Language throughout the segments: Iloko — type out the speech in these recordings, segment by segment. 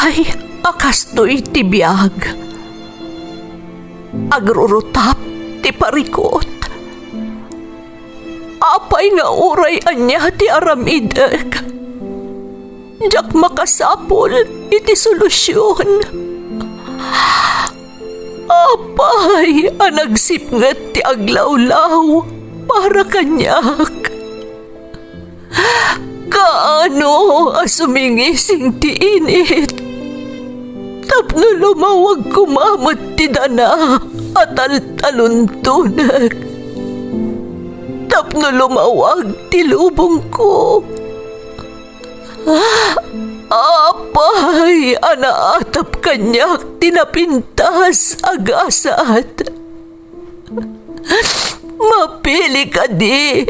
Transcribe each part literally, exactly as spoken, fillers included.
Ay, a kastoy ti biag. Agrurutap ti parikut. Apay nga uray ania ti aramidek, diak makasapul iti solusion. Apay a nagsipnget ti aglawlaw para kaniak? Kaano a sumingising ti init tapno lumawag koma met ti dana a taltaluntonek, tapno lumawag ti lubongko? Apay a naatap kaniak ti napintas a gasat? Mapili kadi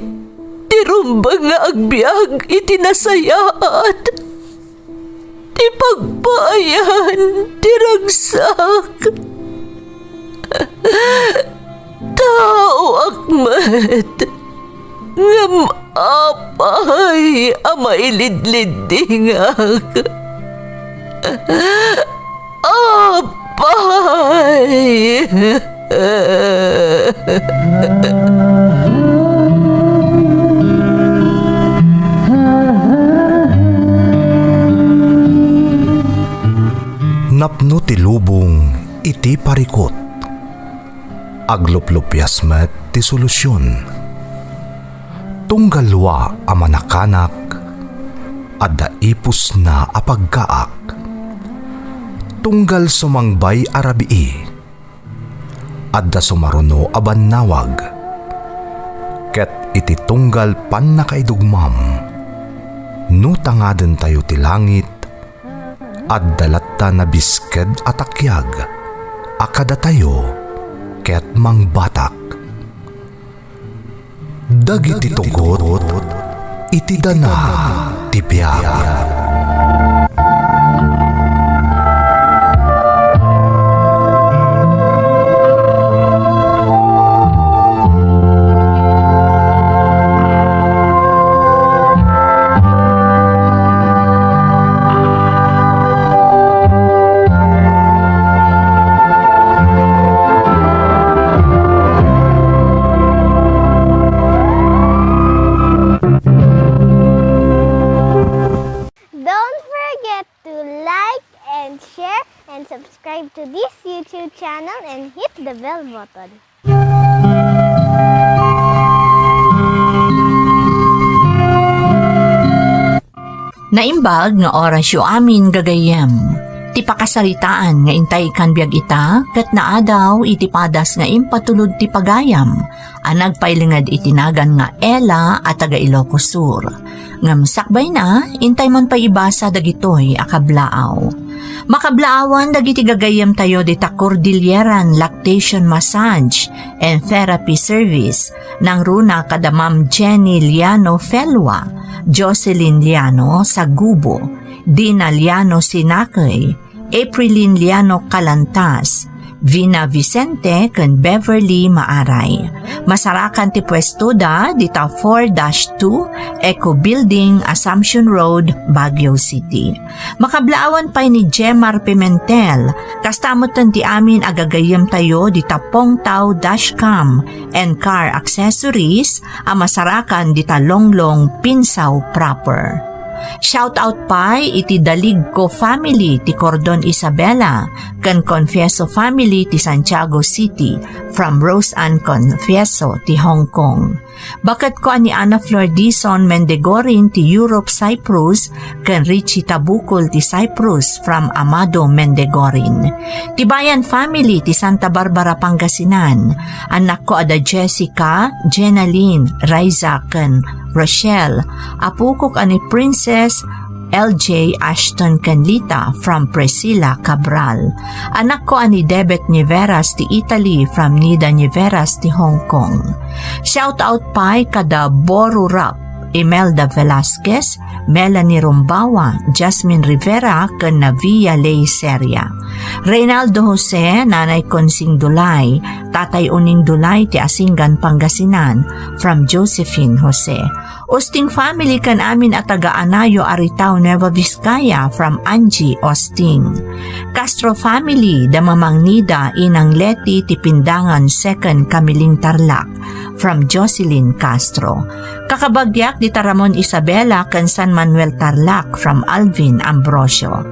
ti rumbeng nga agbiag iti nasayaat, ti pagpaayan ti ragsak? Taoak met, ngem apay a mailidliddingak? Apay! Napno ti lubong iti parikut. Agluplupias met ti solusion. Tunggal dua a manakanak, adda ipusna a pagkaak. Tunggal sumangbay a rabii, adda sumaruno a bannawag. Ket iti tunggal pannakaidugmam, no tangadentayo ti langit, adda latta nabisked a takiag a kadatayo ket mangbatak. Dagiti tugot iti dana ti biag. Don't forget to like and share and subscribe to this YouTube channel and hit the bell button. Naimbag nga orasyo amin, gagayyem. Ti pakasaritaan nga intay kan biag ita ket naadaw iti padas nga impatulod ti pagayam a nagpailinged iti nagan nga Ella a taga Ilocos Sur. Ngem sakbayna, intay man pay ibasa dagitoy a kablaaw. Makablaawan dagiti gagayyemtayo dita Cordilleran Lactation Massage and Therapy Service, nangruna kada Ma'am Jenny Liano Felua, Jocelyn Liano Sagubo, Dina Liano Sinakey, Aprilin Liano Calantas, Vina Vicente ken Beverly Maaray. Masarakan ti puestoda dita four dash two Eco Building, Assumption Road, Baguio City. Makablaawan pay ni Jemar Pimentel, kasta metten ti amin a gagayyemtayo dita Pongtao Dashcam and Car Accessories a masarakan dita Longlong, Pinsao proper. Shout out pay iti Daligco family ti Cordon Isabela ken Confieso family ti Santiago City from Rose Ann Confieso ti Hong Kong. Baketko a ni Ana Flor Dizon Mendegorin ti Europe, Cyprus, ken Richie Tabukol ti Cyprus from Amado Mendegorin. Ti Bayan family ti Santa Barbara, Pangasinan. Annakko a da Jessica, Jenaline, Raiza, ken Rochelle. Apokok a ni Princess L J Ashton ken Lita from Priscilla Cabral. Anakko a ni Debet Niveras ti Italy from Nida Niveras ti Hong Kong. Shout out pay kada Boru Rap, Imelda Velasquez, Melanie Rumbawa, Jasmine Rivera, ken Navia Ley Seria. Reynaldo Jose, Nanay Consing Dulay, Tatay Uning Dulay ti Asingan, Pangasinan, from Josephine Jose. Osting family ken amin a taga Anayo, Aritao, Nueva Vizcaya, from Angie Osting. Castro family, da Mamang Nida, Inang Leti, Tipindangan, Second Kamiling, Tarlac, from Jocelyn Castro. Kakabagyak dita Ramon Isabela ken San Manuel, Tarlac, from Alvin Ambrosio.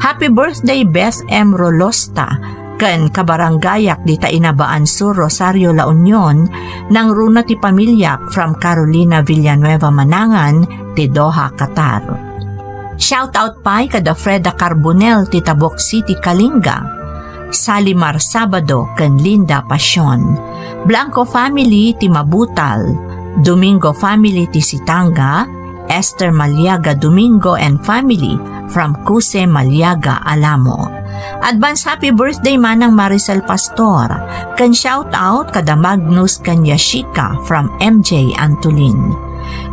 Happy birthday, Beth M Rolosta, ken kabarangayak dita Inabaan Sur, Rosario, La Union, nangruna ti pamiliak, from Carolina Villanueva Manangan, ti Doha, Qatar. Shout out pay kada Freda Carbonell ti Tabuk City, Kalinga, Salimar Sabado ken Linda Pasion. Blanco family ti Mabutal, Domingo family ti Sitanga, Esther Maliaga Domingo and family from Cuse, Maliaga, Alamo. Advance happy birthday manang Maricel Pastor, ken shout out kada Magnus ken Yashika from M J Antolin.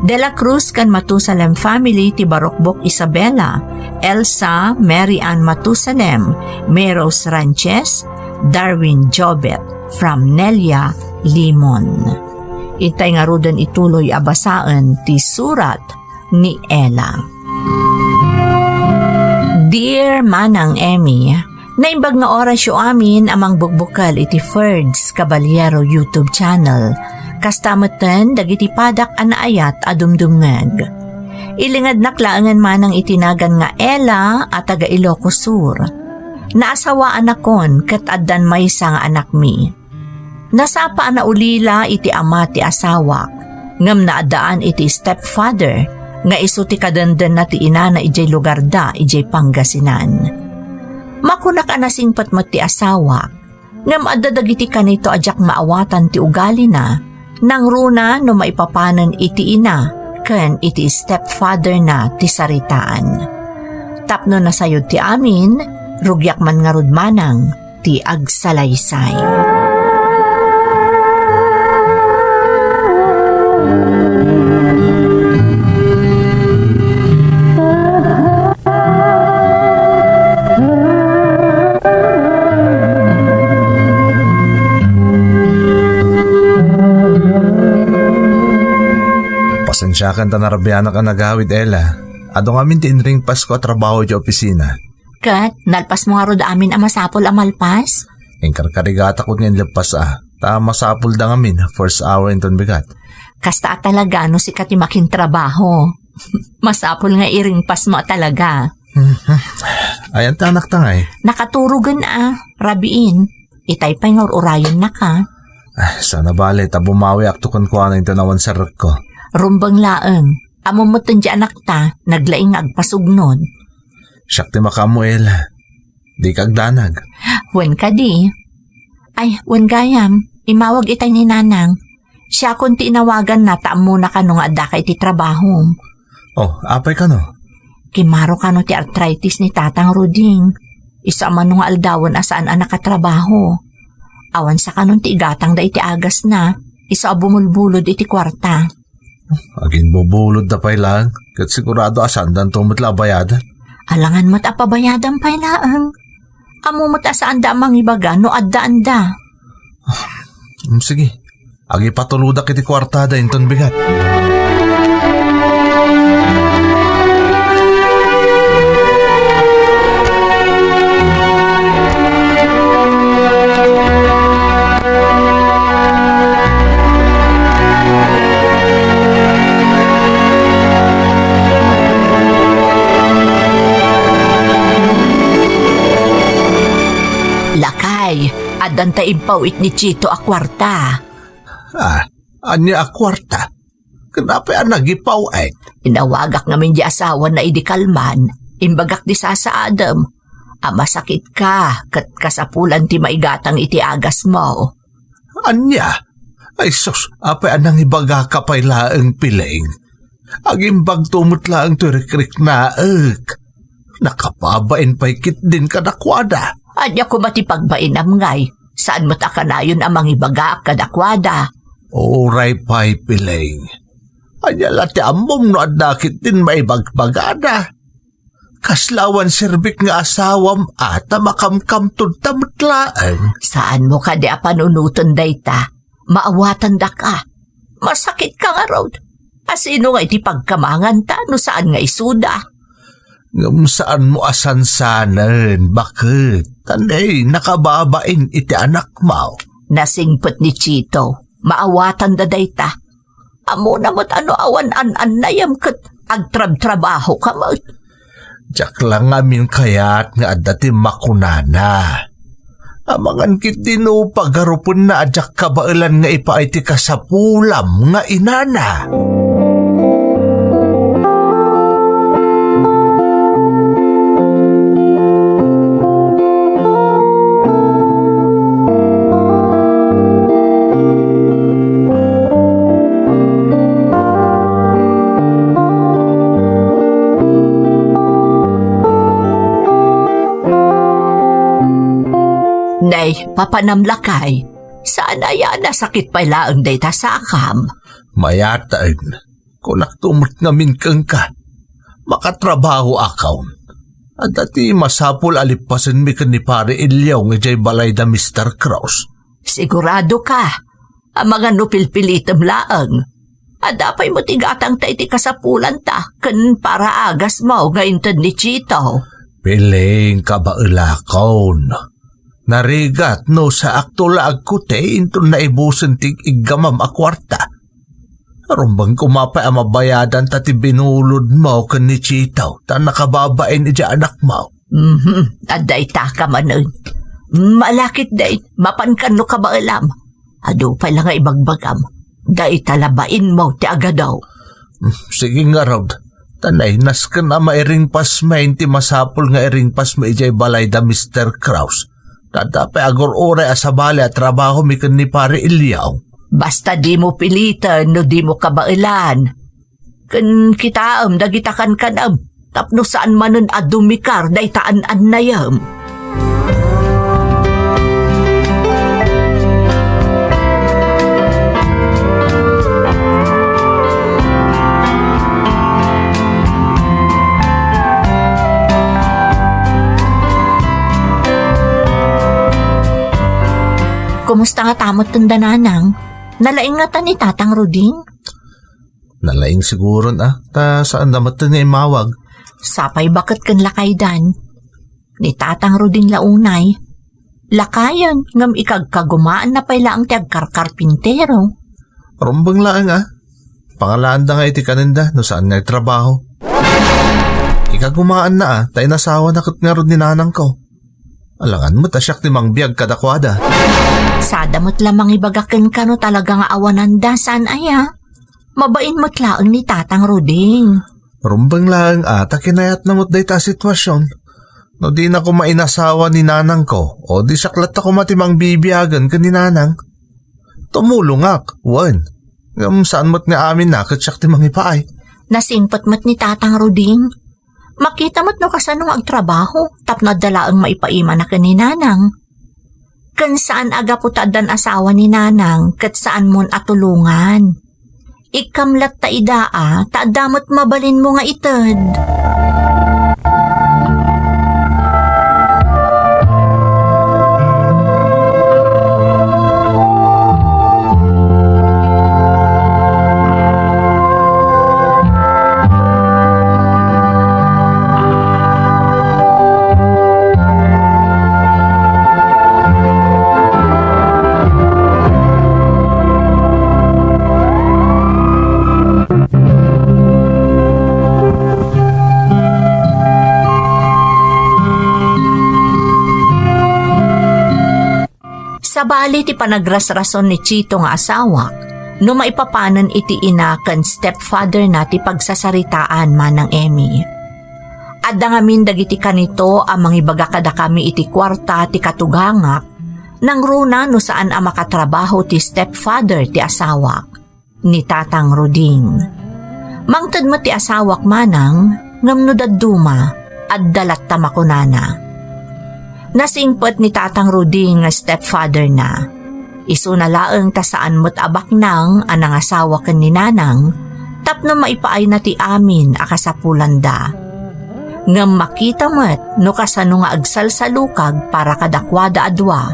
De la Cruz ken Matusalem family ti Barokbok Isabela, Elsa, Mary Ann Matusalem, May Rose Ranches, Darwin Jobet from Nelia Limon. Itay ngaruden ituloy a basaen ti surat ni Ella. Dear Manang Emmy, naimbag nga orasyo amin a mangbukbukel iti Ferds Caballero YouTube channel. Kasta metten dagiti padak a naayat a dumdumngeg. Ilingednak laengen manang iti nagan nga Ella a taga Ilocos Sur. Naasawaanakon ket addan maysa nga anakmi. Nasapa a naulila iti ama ti asawak, ngem naaddaan iti stepfather nga isu ti kadendenna ti inana idiay lugarda idiay Pangasinan. Makunak a nasingpet met ti asawak, ngem adda dagiti kanito a diak maawatan ti ugalina, nangruna no maipapanen iti ina ken iti stepfather na ti saritaan. Tapno nasayod ti amin, rugiak man ngarud manang ti agsalaysay. Pasensiakan ta narabianak a nagawid, Ella. Adu ngamin ti inringpasko a trabaho iti opisina. Ket, nalpasmo ngarud amin a masapul a malpas? Inkarkarigatak nga inleppas a, ta masapulda ngamin, first hour inton bigat. Kasta a talaga no sika ti makintrabaho. Masapul nga iringpasmo a talaga. Mhm. Ayan ti anakta ngay? Nakaturogen a, rabiin. Itay pay nga ur-urayennaka. Ah, sana bale, ta bumawiakto kenkuana inton awan serrekko. Rumbeng laeng. Ammom metten ti anakta, naglaing nga agpasugnod. Siak ti makaammo, Ella. Dika agdanag. Wen kadi. Ay, wen gayam, immawag itay ni Nanang. Siakon ti inawaganna ta ammona kano nga addaka iti trabahom. Oh, apay kano? Kimaro kano ti arthritis ni Tatang Ruding. Isu a mano nga aldawen a saan a nakatrabaho. Awan sa kanon ti igatangda iti agasna. Isu a bumulbulod iti kuarta. Aginbubulodda pay laeng, ket sigurado a saandanto met la a bayadan. Alangan met a pabayadan pay laeng. Ammo met a saanda a mangibaga no addaanda. Mm, sige. Agipatulodak iti kuartada inton bigat. Lakay, addanta impaw-it ni Chito a kuarta. Ah, ania a kuarta? Ken apay a nagipaw-et? Inawagak ngamin di asawana idi kalman. Imbagak di sasaadem a masakitka ket kasapulan ti maigatang iti agasmo. Ania? Ay sus, apay a nangibagaka pay laeng, Piling? Agimbagto met laeng toy rikriknaek. Nakababain pay ketdin kadakuada. Ania koma ti pagbainam ngay? Saan met a kanayon a mangibagaak kadakuada? Uray pay, Piling. Ania la ti ammom no adda ketdin maibagbagada? Kasla awan serbik nga asawam a ta makamkamtod ta met laeng. Saanmo kadi a panunoten dayta? Maawatandak a. Masakitka ngarud. A sino nga iti pagkamanganta no saan nga isuda? Ngem saanmo a sansanen, baket. Tan, eh, nakababain iti anakmo. Nasingpet ni Chito. Maawatanda dayta. Ammona met a no awan an-annayam ket agtrabtrabahoka met. Diak la ngamin kayat nga adda ti makunana. Amangan ketdi no pagarupenna a diak kabaelan nga ipaay ti kasapulam nga inana. Nay, papanam lakay. Saan aya a nasakit pay laeng dayta sakam? Mayat, ay. Kunakto met ngamin kenka, makatrabahoakon. Adda ti masapul a lippasenmi ken ni Pare Ilyong idiay balay da Mister Cross. Sigurado ka, amangan no pilpilitem laeng. Adda pay met igatangta iti kasapulanta ken paraagasmo nga inted ni Chito. Piling kabaelakon. Narigat no saakto la agkute inton naibusen ti iggamam a kuarta. Rumbeng koma pay a mabayadanta ti binulodmo ken ni Chito ta nakababain idiay anakmo. Mhm, adda itaka manen. Malakit dayta, mapankan no kabaelam. Adu pay la nga ibagbagam. Dayta la bainmo ti agadaw. Sige ngarud. Tan ay, nasken a mairingpasmi ti masapul nga iringpasmi idiay balay da Mister Kraus. Ta adda pay agur-uray a sabali a trabahomi ken ni Pare Ilyong. Basta dimo piliten no dimo kabaelan. Ken kitaem dagita kankanem tapno saan manen a dumikar dayta an-annayem. Kumusta ngata met ti nanang? Nalaing ngata ni Tatang Ruding? Nalaing siguron a, ta saanda met nga immawag. Sapay baket ken lakaydan. Ni Tatang Ruding la unay. Lakayen, ngem ikagkagumaanna pay laeng ti agkarkarpintero. Rumbeng laeng a. Pangalaanda nga iti kanenda no saan nga agtrabaho. Ikaggumaanna a, ta inasawana ket ngarud ni nanangko. Alangan met a siak ti mangbiag kadakuada. Sada met la mangibaga kenka no talaga nga awananda, saan aya? Mabain met laeng ni Tatang Ruding. Rumbeng laeng a, ta kinayatna met dayta a sitwasion. No dina koma inasawa ni nanangko, o di siak latta koma ti mangbibiagen ken ni nanang. Tumulongak, wen. Ngem saan met nga aminna ket siak ti mangipaay. Nasingpet met ni Tatang Ruding. Makita met no kasano nga agtrabaho tapno adda laeng maipaimana ken ni nanang. Ken saan a gapu ta addan asawa ni nanang ket saanmon a tulongan. Ikkam latta ida a, ta adda met mabalinmo nga ited. Sabali ti panagrasrason ni Chito nga asawak no maipapanen iti ina ken stepfather na ti pagsasaritaan, Manang Emmy. Adda ngamin dagiti kanito a mangibaga kadakami iti kuarta ti katugangak, nangruna no saan a makatrabaho ti stepfather ti asawak, ni Tatang Ruding. Mangted met ti asawak manang, ngem no dadduma, adda latta makunana. Nasingpet ni Tatang Ruding nga stepfather na. Isuna laeng ta saan met a baknang a nangasawa ken ni nanang tapno maipaayna ti amin a kasapulanda. ngem makita met no kasano nga agsalsalukag para kadakuada a dua,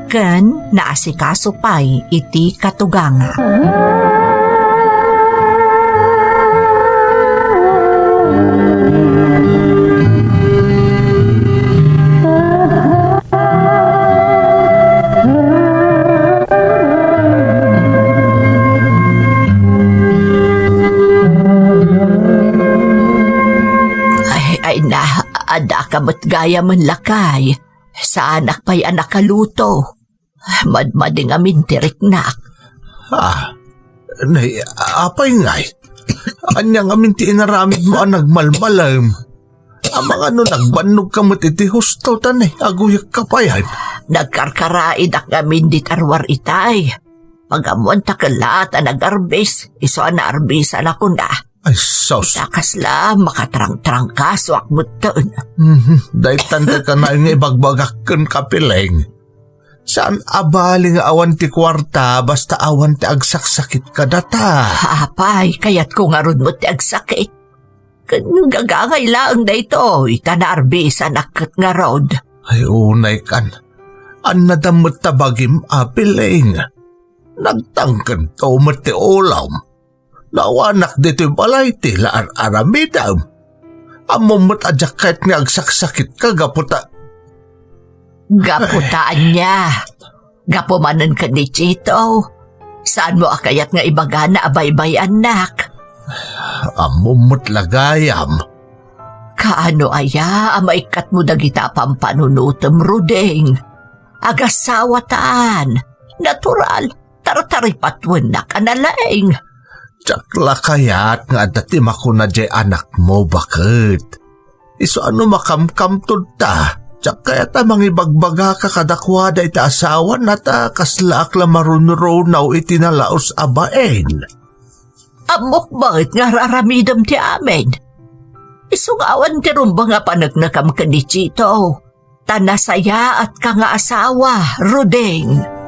ken naasikaso pay iti katuganga. Ay, ay na, adda ka met gayam, lakay. Saanak pay a nakaluto. Madmadi ngamin ti riknak. Ah, nay, apay ngay? Ania ngamin ti inaramidmo a nagmalmalem? Amangan no nagbannog ka met iti husto, ta nay, aguyek ka payen. Nagkarkaraidak ngamin dita ruar itay. Pag-ammoan ta ket la ta nagarbis, isu a naarbisan a kuna. Ay, sus. Ta kasla makatrangtrangkasoak metten. Mhm. Daytan ti kanayon nga ibagbagak ken Kapiling. Saan a bali nga awan ti kuarta, basta awan ti agsaksakit kadata. Apay, kayatko ngarud met ti agsakit. Ken gagangay laeng daytoy, ta naarbisanak ket ngarud. Ay, unay kan. Annadam met ta bagim, Apiling. Nagtangkento met ti ulom. No awanak ditoy balay ti la ar-aramidem. Ammom met a diak kayat nga agsaksakit ka gapu ta— Gapu ta ania? Gapu manen ken ni Chito? Saanmo a kayat nga ibagana a baybay-annak? Ammom met la gayam. Kaano aya a maikkatmo dagita a pampanunotem, Ruding? Agasawataan. Natural. Tartaripatuennak a nalaing. Diak la kayat nga adda ti makuna diay anakmo, baket. Isu a no makamkamtod ta, diak kayat a mangibagbagaka kadakuada iti asawana ta kaslaak la marunrunaw iti nalaus a bain. Ammok met nga ar-aramidem ti amin. Isu nga awan ti rumbeng a paneknekam ken ni Chito. Ta nasayaatka nga asawa, Ruding.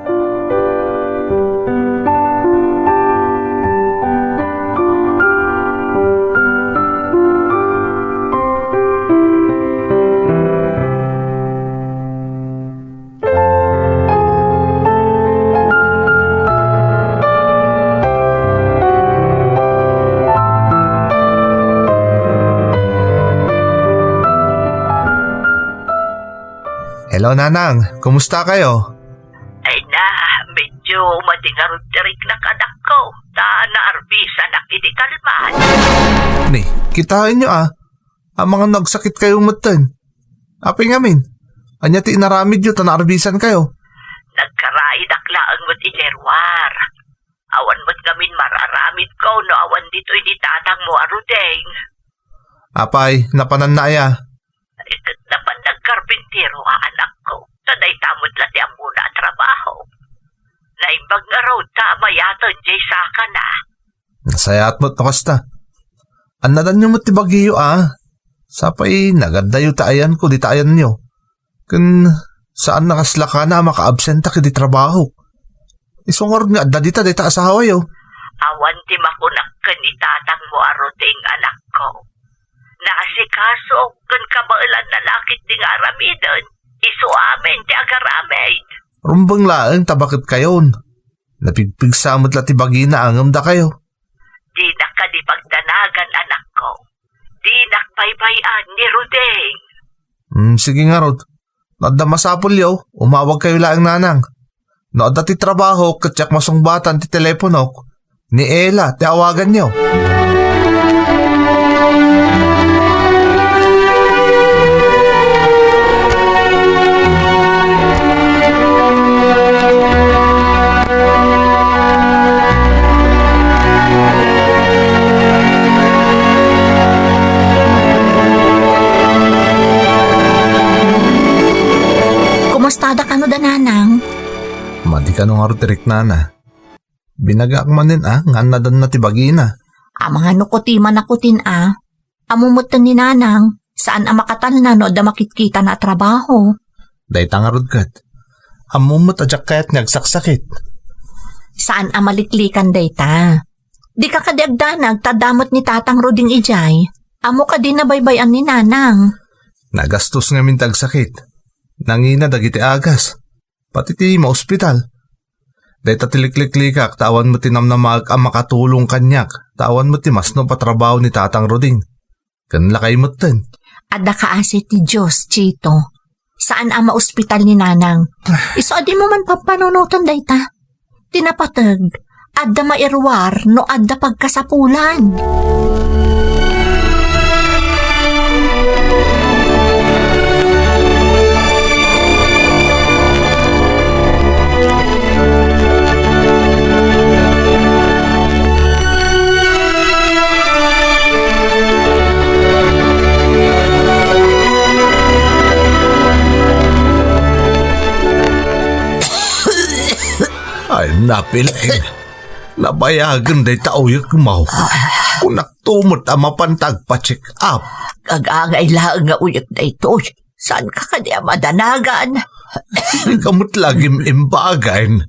Hello, Nanang. Kumusta kayo? Ay na, medyo madingarod ti riknak, anakko. Ta naarbisanak iti kalman. Ni, kitaenyo, ah. Amangan no agsakit kayo metten. Apay ngamin? Ania ti inaramidyo ta naarbisan kayo? Nagkaraidak laeng met idiay ruar. Awan met ngamin mar-aramidko no awan ditoy ni tatangmo a Ruding. Apay, napananna aya? Ket napan nagkarpintero a anakko. Ta dayta met la ti ammona a trabaho. Naimbag ngarud ta amayaten diay sakana. Nasayaat met no kasta. Annadanyo met ti bagiyo, ah. Sapay nagaddayo ta ayanko dita ayanyo. Ken saan a kasla kana a makaabsentak iti trabahok. Isu ngarud nga adda dita dayta asawayo. Awan ti makunak ken ni tatangmo a Ruding, anakko. Naasikaso ken kabaelanna la ketdi nga aramiden. Isu amin ti agaramid. Rumbeng laeng ta baket kayon. Napigpigsa met la ti bagina ngem dakayo. Dinak kadi pagdanagan, anakko. Dinak baybay-an ni Ruding. Hmm, sige ngarud. No adda masapulyo, umawag kayo laeng, Nanang. No adda ti trabaho, ket diak masungbatan ti teleponok, ni Ella ti awaganyo. Kumustada kano da, Nanang? Madi kano ngarud ti riknana. Binagaak manen a nga annadanna ti bagina. Amangan no kutiman a kutin a. Ammo metten ni Nanang, saan a makatalna no adda makitkitana a trabaho. Dayta ngarud ket. Ammo met a diak kayat nga agsaksakit. Saan a maliklikan dayta. Dika kadi agdanag ta adda met ni Tatang Ruding idiay. Ammok a di nabaybay-an ni Nanang. Nagastos ngamin ti agsakit. Nangina dagiti agas. Pati ti maospital. Dayta ti likliklikak, ta awan met ti namnamaek a makatulong kaniak, ta awan met ti masnop a trabaho ni Tatang Ruding. Ken lakay metten. Adda kaasi ti Dios, Chito. Saan a maospital ni Nanang. Isu a dimo man pampanunoten dayta. Ti napateg, adda mairuar no adda pagkasapulan. Ay, napiling. Nabayagen dayta uyekmo. Kunakto met a mapanta agpa-check up. Agangay laeng nga uyek daytoy. Saanka kadi a madanagan? Dika met lagim imbagan.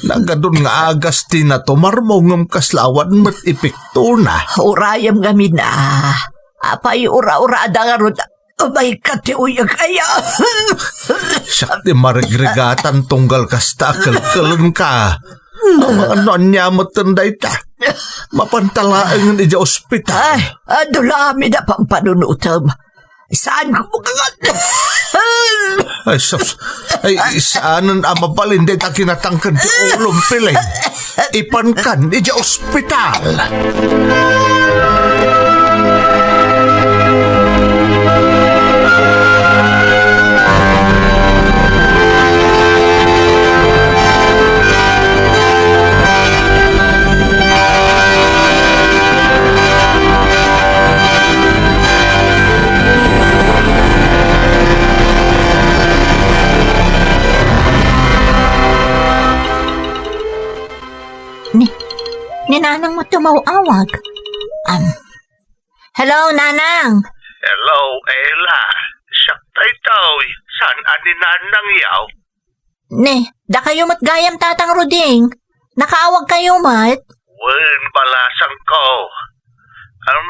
Nagadun nga agas ti natumarmo ngem kasla awan met epektona. Urayem ngamin a. Apay ura-urada ngarud. Umayka ti uyek aya. Siak ti marigrigat tunggal kasta a kelkelenka. Amangan no ania metten dayta. Mapanta laengen idiay ospital. Ay, adu la amin a pampanunotem. Saan ko makangan? Ay, sus. Ay, saanen a mabalin dayta kinatangken ti ulom, Piling. Ipankan idiay ospital. Ni, ni Nanang met ti umaw-awag. Am, hello, Nanang! Hello, Ella. Siak daytoy. Saan a ni Nanang yaw? Ne, dakayo met gayam, Tatang Ruding. Nakaawagkayo met? Wen, balasangko. Am,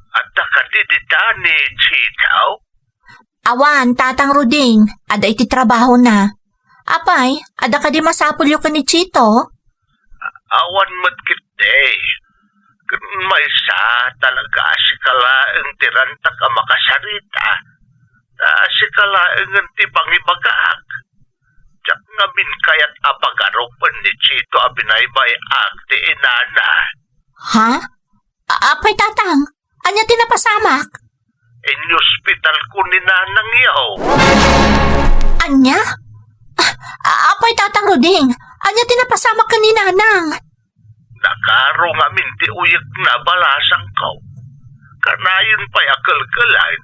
adda kadi dita ni Chito? Awan, Tatang Ruding. Adda iti trabahona. Apay, adda kadi masapulyo ken ni Chito? Awan met ketdi. Ken maysa, talaga a sika laeng ti rantak a makasarita. Ta sika laengen ti pangibagaak. Diak ngamin kayat a pagarupen ni Chito a binaybay-ak ti inana. Ha? A-, apay, Tatang? Ania ti napasamak? Inyospitalko ni Nanang yaw. Ania? A-, a-, apay, Tatang Ruding? Ania ti napasamak ken ni Nanang? Nakaro ngamin ti uyekna, balasangko. Kanayon pay a kelkelen.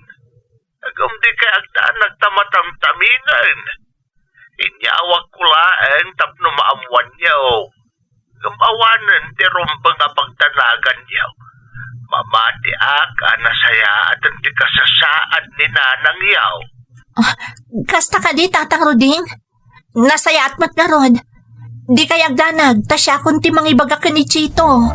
Ngem dikay agdanag ta matamtamingen. Inyawagko laeng tapno maammoanyo. Ngem awanen ti rumbeng a pagdanaganyo. Mamatiak a nasayaaten ti kasasaad ni Nanang yaw. Ah, kasta kadi, Tatang Ruding? Nasayaat met ngarud. Dikay agdanag, ta siakon ti mangibaga ken ni Chito.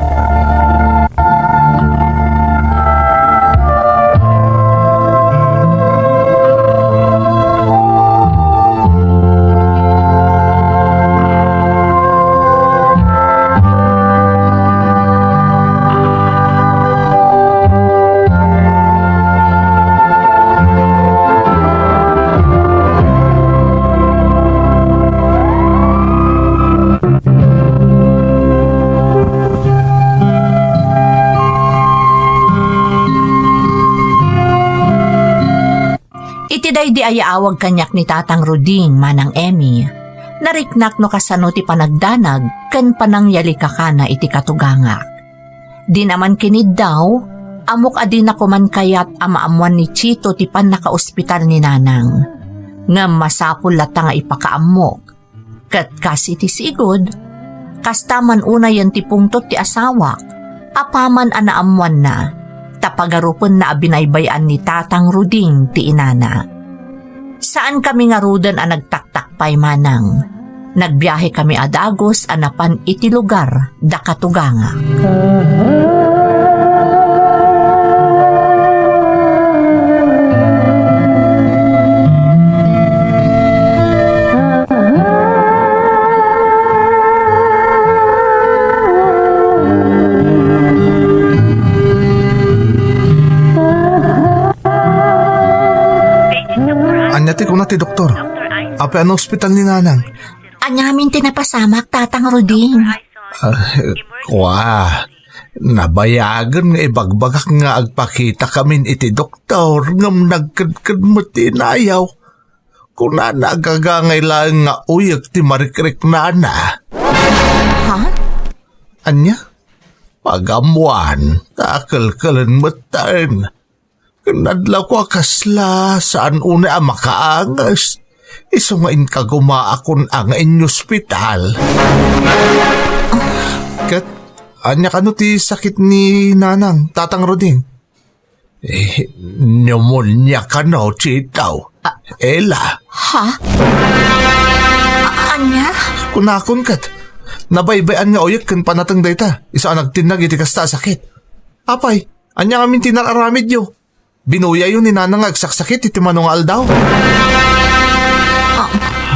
Iti daydi a yaawag kaniak ni Tatang Ruding, Manang Emmy, nariknak no kasano ti panagdanag ken panangyalikakana iti katugangak. Dina man kiniddaw, ammok a dina koman kayat a maammoan ni Chito ti pannakaospital ni Nanang. Ngem masapul latta nga ipakaammok. Ket kas iti sigud, kasta man unayen ti pungtot ti asawak, apaman a naammoanna, ta pagarupenna a binaybay-an ni Tatang Ruding ti inana. Saankami ngaruden a nagtaktakpay manang. Nagbiahekami a dagus a napan iti lugar da katugangak. Ti kuna ti doktor. Apay a naospital ni Nanang? Aniamin ti napasamak, Tatang Ruding? Ah, kua, nabayagen nga ibagbagak nga agpakitakamin iti doktor ngem nagkedked met ti inayaw. Kunana, agagangay laeng nga uyek ti marikriknana. Ha? Ania? Pagammoan, ta kelkelen metten. Ken adlaw ko a kasla, saan unay a makaanges. Isu nga inkagumaakon a nga inyospital. Ket, ania kano ti sakit ni Nanang, Tatang Ruding? Eh, pneumonia kano, Chito. Ah. Ela. Ha? A-, ania? Kunakon ket, nabaybay-an nga uyek ken panateng dayta. Isu a nagtinnag iti kasta a sakit. Apay, ania ngamin ti nar-aramidyo? Binuyayo ni Nanang nga agsaksakit iti mano nga aldaw? Ah,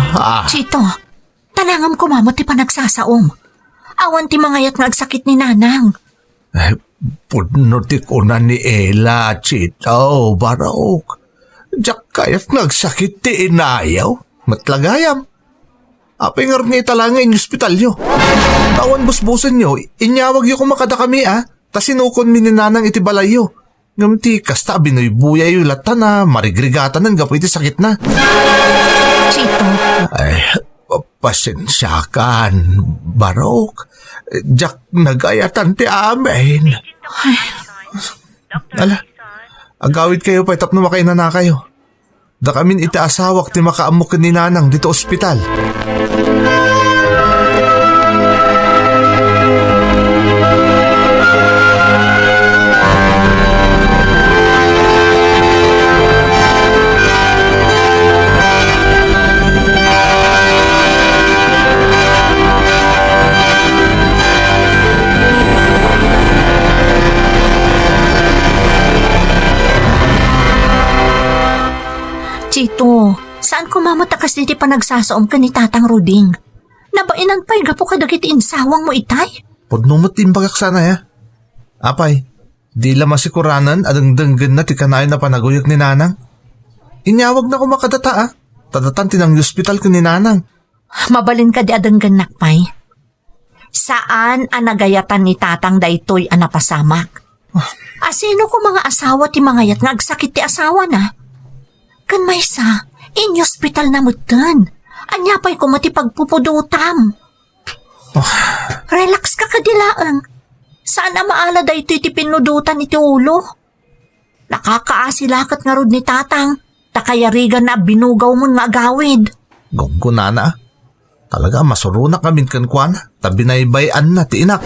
Ah. Chito, talangam koma met ti panagsasaom. Awan ti mangayat nga agsakit ni Nanang. Eh, pudno ti kuna ni Ela, Chito, Barok. Diak kayat nga agsakit ti inayaw. Met la gayam. Apay ngarud nga ita laeng nga inyospitalyo? Ta awan busbusenyo, inyawagyo koma kadakami, a? Ta sinukonmi ni Nanang iti balayyo. Ngem ti kasta a binuybuyayo latta, a marigrigatanen gapu iti sakitna. Chito. Ay, pasensiakan, Barok. Diak nagayatan ti amin. Ay. Ala, agawidkayo pay tapno makainanakayo. Dakamin iti asawak ti makaammo ken ni Nanang dito ospital. Chito, saan koma met a kasdi ti panagsasaom ken ni Tatang Ruding? Nabainan pay gapu kadagiti insawangmo itay? Pudno met ti imbagak sana, ya. Apay, di la masikuranan a dengdenggenna ti kanayon a panaguyeg ni Nanang? Inyawagna koma kadata, a. Ta datan ti nangyospital ken ni Nanang. Mabalin kadi a denggennak pay? Saan a nagayatan ni Tatang daytoy a napasamak. Ah. Asino koma nga asawa ti mangayat nga agsakit ti asawana? Ken maysa, inyospitalna metten. Ania pay koma ti pagpupudotam? Ah. Relax ka kadi laeng. Saan a maala daytoy ti pinnudotan iti ulo. Nakakaasi laket ngarud ni Tatang, ta kayariganna a binugawmon nga agawid. Gunggonana, a. Talaga a masuronak ngamin kenkuana, ta binaybay-anna ti inak.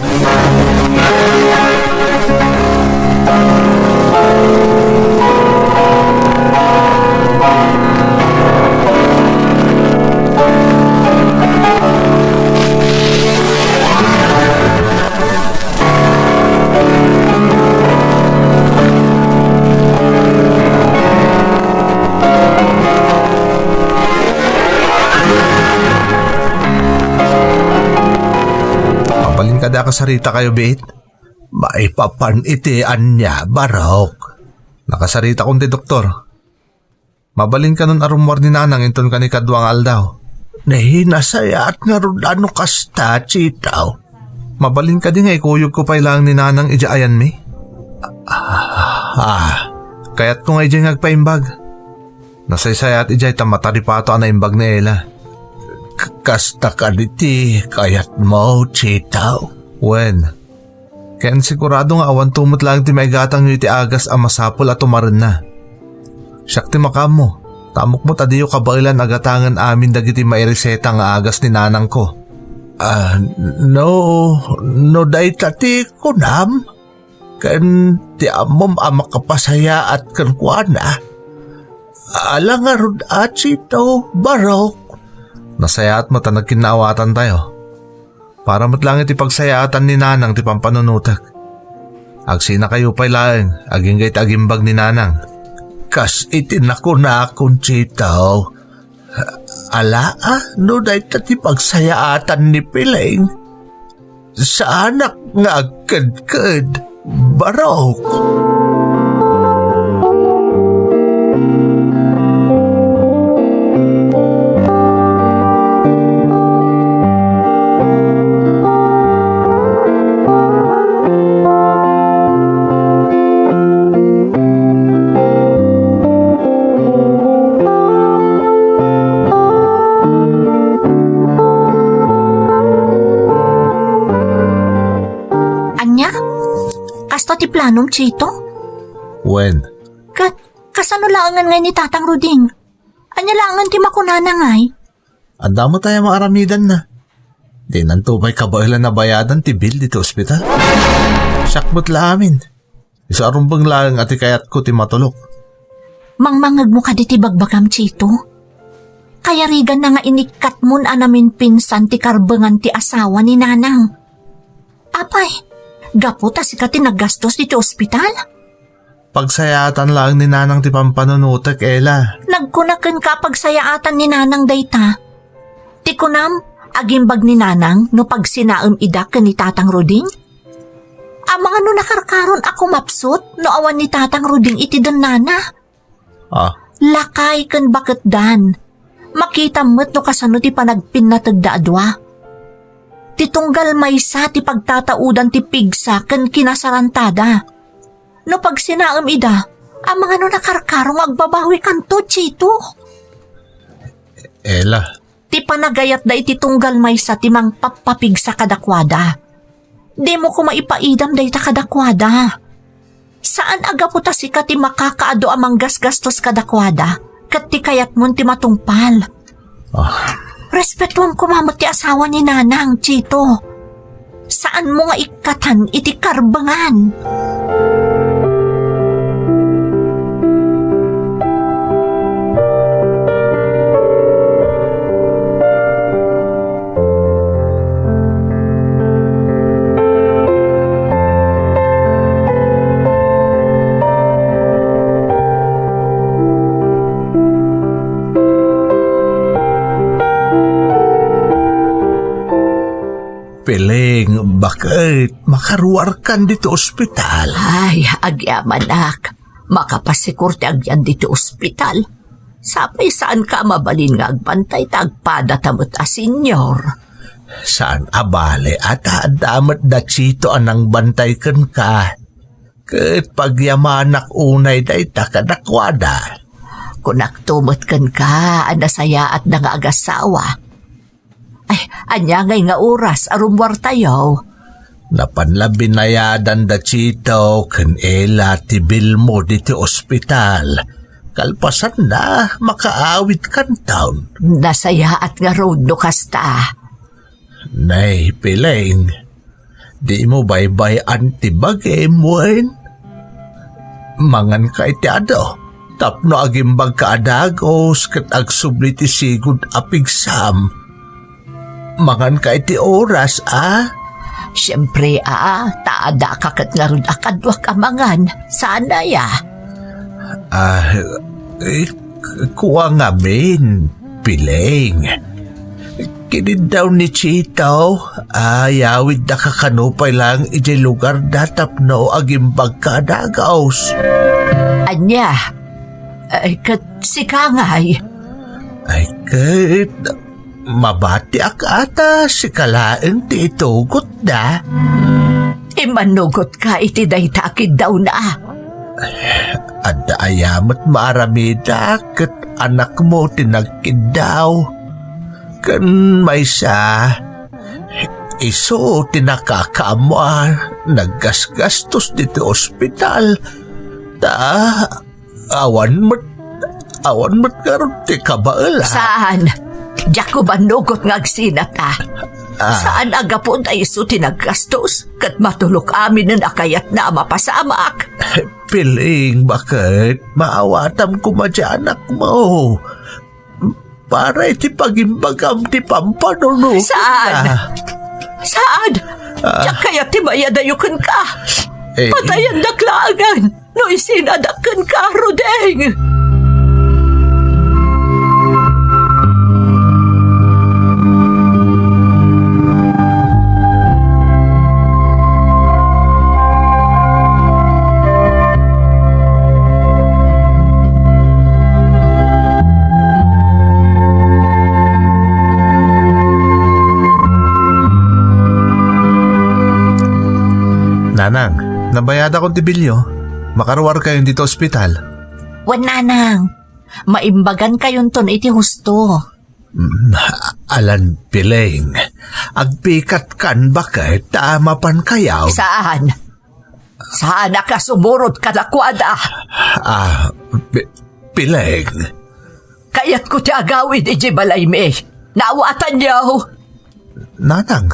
Mabalin kadi a kasaritakayo, biit? Maipapan iti ania, Barok? Nakasaritakon ti doktor. Mabalin kanon a rummuar ni Nanang inton kanikadua nga aldaw. Nasayaat ngarud a no kasta, Chito. Mabalin kadi nga ikuyogko pay laeng ni Nanang idiay ayanmi? Ah, ah, kayatko nga idiay nga agpaimbag. Nasaysayaat idiay ta mataripato a naimbag ni Ela. K-, kasta kadi ti kayatmo, Chito? Wen, ken sigurado nga awanto met laeng ti maigatangyo iti agas a masapul a tumarenna. Siak ti makaammo, ta ammok met a diyo kabaelan a gatangen amin dagiti maireseta nga agas ni nanangko. Ah, no, no dayta ti kunam, ken ti ammom a makapasayaat kenkuana, ala ngarud a Chito, Barok. Nasayaat met a nagkinnaawatantayo. Para met laeng iti pagsayaatan ni Nanang ti pampanunotek. Agsinakayo pay laeng, agingga iti agimbag ni Nanang. Kas iti nakunakon, Chito, ala a no dayta ti pagsayaatan ni Piling? Saanak nga agkedked, Barok. Anum, Chito? Wen. Ket kasano laengen ngay ni Tatang Ruding? Ania laengen ti makunana ngay? Adda met aya maaramidanna. Dinanto pay kabaelan a bayadan ti bill ditoy ospital. Siak met la amin. Isu a rumbeng laeng a ti kayatko ti matulok. Mangmangngegmo kadi ti bagbagam, Chito? Kayariganna nga inikkatmon a namimpinsan ti karbengan ti asawa ni Nanang. Apay, gapu ta sika ti naggastos ditoy ospital? Pagsayaatan laeng ni Nanang ti pampanunotek, Ella. Nagkuna kenka a pagsayaatan ni Nanang dayta. Ti kunam, agimbag ni Nanang no pagsinaem ida ken ni Tatang Ruding? Amangan no nakarkaron a kumapsut no awan ni Tatang Ruding iti dennana. Ah. Lakay ken baketdan. Makitam met no kasano ti panagpinnategda a dua. Ti tunggal maysa ti pagtataudan ti pigsa ken kinasarantada. No pagsinaem ida, amangan no nakarkaro nga agbabawikanto, Chito. Ella. Ti panagayatda iti tunggal maysa ti mangpappapigsa kadakuada. Dimo koma ipaidam dayta kadakuada. Saan a gapu ta sika ti makakaadu a manggasgastos kadakuada ket ti kayatmon ti matungpal. Ah. Respetuam koma met ti asawa ni Nanang, Chito. Saanmo nga ikkatan iti karbengan. Piling, baket makaruarkan ditoy ospital? Ay, agyamanak. Makapasikur ti agyan ditoy ospital. Sapay saanka a mabalin nga agbantay ta agpadata met a senior. Saan a bale a ta adda met da Chito a nangbantay kenka. Ket pagyamanak unay dayta kadakuada. Kunakto met kenka a nasayaatda nga agasawa. Ay, ania ngay nga oras a rummuartayo? Napan la binayadan da Chito ken Ella ti bilmo ditoy ospital. Kalpasanna, makaawidkanton. Nasayaat ngarud no kasta. Nay, Piling, dimo baybay-an ti bagim wen? Manganka iti adu tapno agimbagka a dagus ket agsubli ti sigud a pigsam. Manganka iti oras, a? Siempre, a, ta addaka ket ngarud a kaduak a mangan. Saan aya? Ah, eh, kua ngamin, Piling. Kiniddaw ni Chito, a, yawidda kakano pay lang idiay lugarda tapno agimbagka a dagus. Ania? Ay, ket sika ngay? Ay, ket mabatiak a ta sika laeng ti itugotda. Immanugotka iti dayta a kiddawna. Adda aya met maaramidak ket anakmo ti nagkiddaw. Ken maysa, isu ti nakakaammo a naggasgastos ditoy ospital. Ta awan met, awan met ngarud ti kabaela. Saan? Diak manugot nga agsinat a. Ah. Saan a gapu ta isu ti naggastos ket matulok aminen a kayatna a mapasamak. Piling, baket maawatam koma ti anakmo. Para iti pagimbagam ti pampanunotek. Saan? Saan? Ah. Diak kayat ti mayadayo kenka. Eh. Patayandak laengen no isinadak kenka, Ruding. Nanang, nabayadakon ti bilyo. Makaruarkayon ditoy ospital. Wen, Nanang, maimbagan kayonton iti husto. Mm, alan, Piling. Agpikatkan baket ta mapankayo? Saan? Saanak a sumurot kadakuada. Ah, Pi-, Piling. Kayatko ti agawid idiay balaymi. Naawatanyo? Nanang.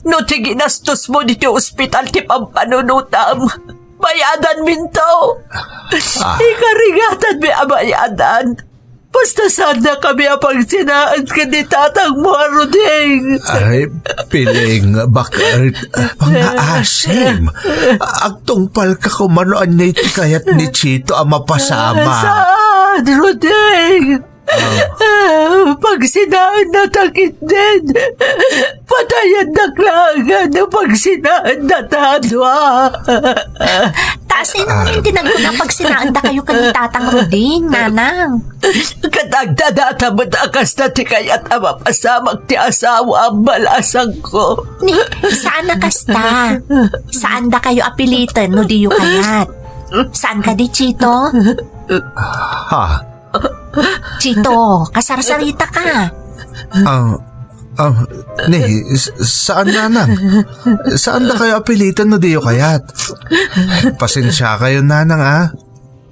No ti ginastosmo ditoy ospital ti pampanunotam, bayadanminto. Ah. Ikarigatanmi a bayadan. Basta saannakami a pagsinaen ken ni tatangmo a Ruding. Ay, Piling, bakit? Pangaasim. Agtungpalka koma no ania iti kayat ni Chito a mapasama. Saan, Ruding? Ah. Pagsinaenna ta ketdin. Patayannak laengen no pagsinaenna ta a dua. Ta sino ngamin ti nagkuna pagsinaendakayo ken ni Tatang Ruding, Nanang? Ket agdadata met a kasta ti kayat a mapasamak ti asawa a balasangko. Ni, saan a kasta. Saandakayo a piliten no diyo kayat. Saan kadi, Chito? Ha? Chito, kasarsaritaka. Ah, ah, ni, s-, saan, Nanang? Saandakayo a piliten no diyo kayat. Pasensiakayo, Nanang, ah.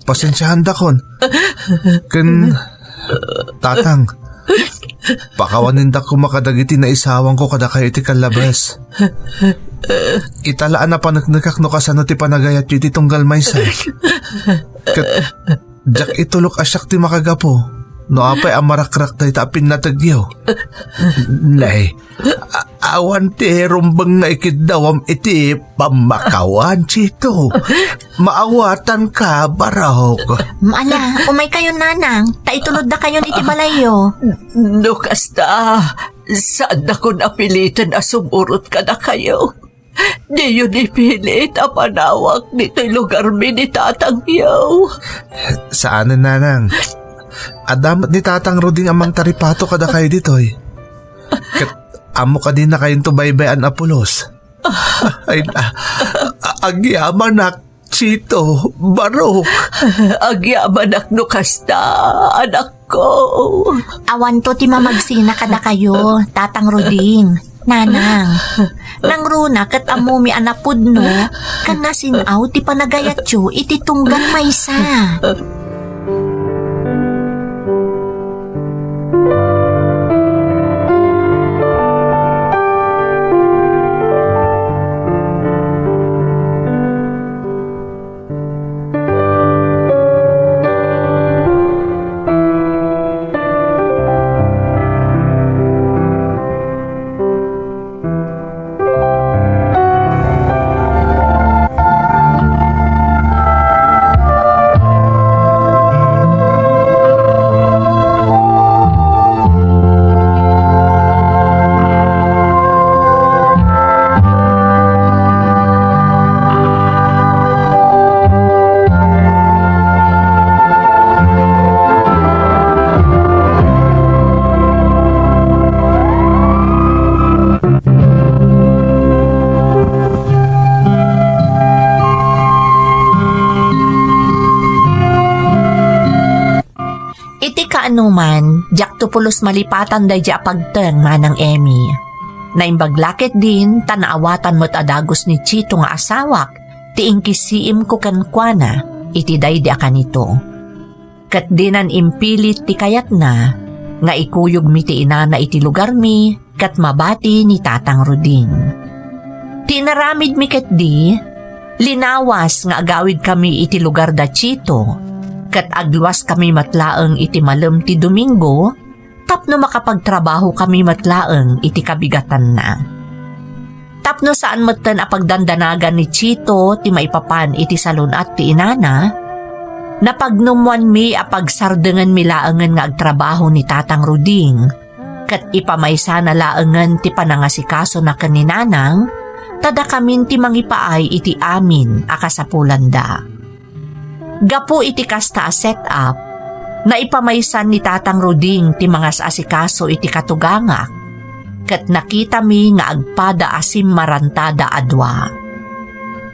Pasensiaandakon. Ken, Tatang, pakawanendak koma kadagiti naisawangko kadakayo iti kallabes. Ita la a napaneknekak no kasano ti panagayatyo iti tunggal maysa. Ket diak itulok a siak ti makagapu no apay a marakrak dayta a pinnategyo. Nay, a-, awan ti rumbeng nga ikiddawam iti pammakawan, Chito. Maawatanka, barok. Ala, umaykayo, Nanang, ta ituloddakayon iti balayyo. No kasta, saandakon a piliten a sumurot kadakayo. Diyo ni pilit a panawak ditoy lugarmi ni tatangyo. Saanen, Nanang. Adda met ni Tatang Ruding a mangtaripato kadakayo ditoy. Ket ammo kadi nakayonto baybay-an a pulos. Ay, a-, a-, agyamanak, Chito, barok. Agyamanak no kasta, anakko. Awanto ti mamagsina kadakayo, Tatang Ruding, Nanang. Nangruna ket ammomi a napudno, ken nasin-aw ti panagayatyo iti tunggal maysa. Iti kaanoman, diakto pulos malipatan daydi a pagteng, Manang Emmy. Naimbag la ketdin ta naawatan met a dagus ni Chito nga asawak ti inkisiimko kenkuana iti daydi a kanito. Ket dinan impilit ti kayatna nga ikuyogmi ti inana iti lugarmi ket mabati ni Tatang Ruding. Ti inaramidmi ketdi, linawas nga agawidkami iti lugar da Chito, ket agluaskami met laeng iti malem ti Domingo tapno makapagtrabahokami met laeng iti kabigatanna. Tapno saan metten a pagdandanagan ni Chito ti maipapan iti salun-at ti inana, napagnumoanmi a pagsardengenmi laengen nga agtrabaho ni Tatang Ruding, ket ipamaysana laengen ti panangasikasona ken ni Nanang, ta dakamin ti mangipaay iti amin a kasapulanda. Gapu iti kasta a set-up, naipamaysan ni Tatang Ruding ti mangas-asikaso iti katugangak, ket nakitami nga agpada a simmarantada a dua.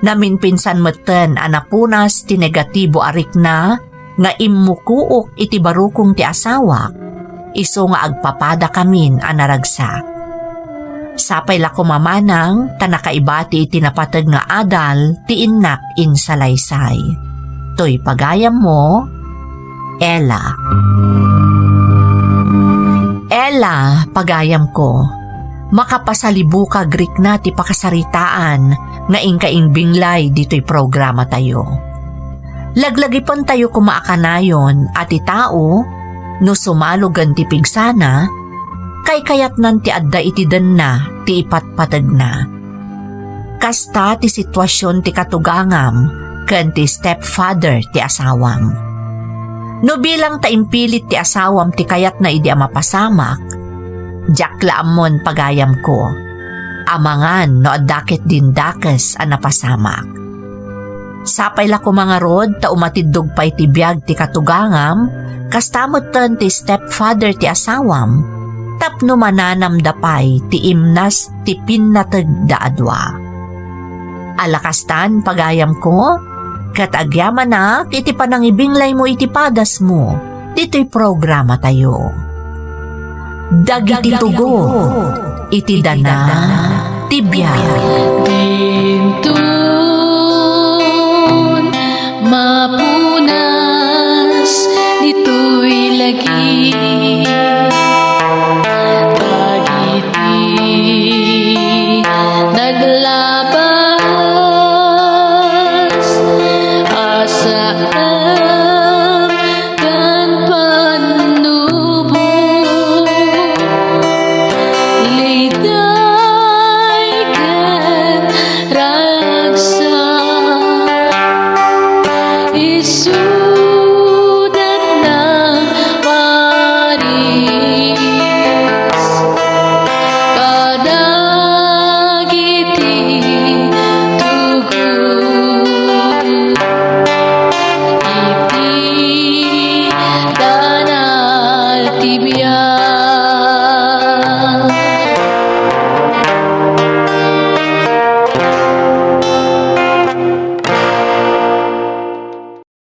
Naminpinsan metten a napunas ti negatibo a rikna nga immukook iti barukong ti asawak, isu nga agpapadakamin a naragsak. Sapay la koma manang ta nakaibati iti napateg nga adal ti innak insalaysay. Toy pagayammo, Ella. Ella, pagayamko, makapasalibukag rikna ti pakasaritaan nga inka ingbinglay ditoy programatayo. Laglagipentayo koma a kanayon a ti tao, no sumalugen ti pigsana, kaykayatnan ti adda iti denna ti ipatpategna. Kasta ti situasion ti katugangam ken ti stepfather ti asawam. No bilang ta impilit ti asawam ti kayatna idi a mapasamak, diak la ammon pagayamko. Amangan no adda ketdin dakes a napasamak. Sapay la koma ngarud ta umatiddog pay ti biag ti katugangam, kasta metten ti stepfather ti asawam, tapno mananamda pay ti imnas ti pinnateg da a dua. Ala kastan, pagayamko, ket agyamanak iti panangibinglaymo iti padasmo ditoy programatayo. Dagiti tugo iti dana ti biag. Dinton mapuna